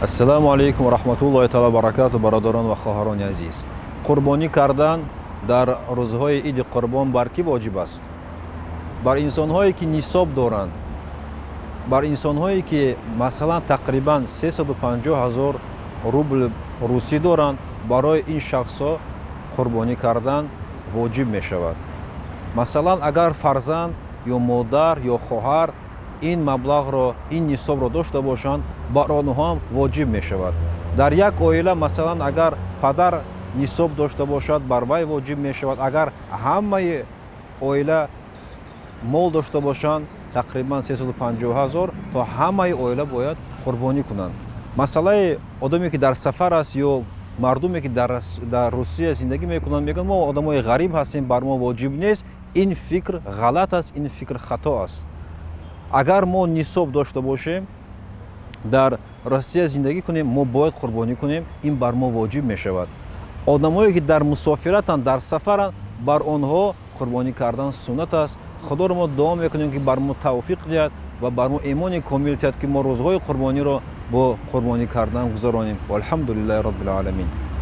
Ассалому алайкум ва раҳматуллоҳи таала баракату. Бародарон ва хоҳарони азиз, қурбонӣ кардан дар рӯзҳои иди қурбон бар кӣ воҷиб аст? Бар инсонҳое, ки нисоб доранд, бар инсонҳое, ки масалан тақрибан 350 ҳазор рубл русӣ доранд, барои ин шахсҳо қурбонӣ кардан воҷиб мешавад. Масалан, агар фарзанд ё модар ё хоҳар ин маблағро, ин нисобро дошта бошанд, бар онҳо ҳам воҷиб мешавад. Дар як оила, масалан, агар падар нисоб дошта бошад, бар вай воҷиб мешавад. Агар ҳамаи оила мол дошта бошанд, тақрибан 350 ҳазор, то ҳамаи оила бояд қурбонӣ кунанд. Масъалаи одаме, ки дар сафар аст, ё мардуме, ки дар Русия зиндагӣ мекунанд, мегӯянд: «Мо одамои ғариб ҳастем, бар мо воҷиб нест». Ин фикр ғалат аст, ин фикр хато аст. Агар мо нисоб дошта бошем, дар Россия зиндагӣ кунем, мо бояд қурбонӣ кунем, ин бар мо воҷиб мешавад. Одамое, ки дар мусофиратанд, дар сафаранд, бар онҳо қурбонӣ кардан суннат аст. Худоро мо дуо мекунем, ки бар мо тавфиқ диҳад ва бар мо имони комил диҳад, ки мо рӯзҳои қурбониро бо қурбонӣ кардан гузаронем. Валҳамду лиллаҳи роббил оламин.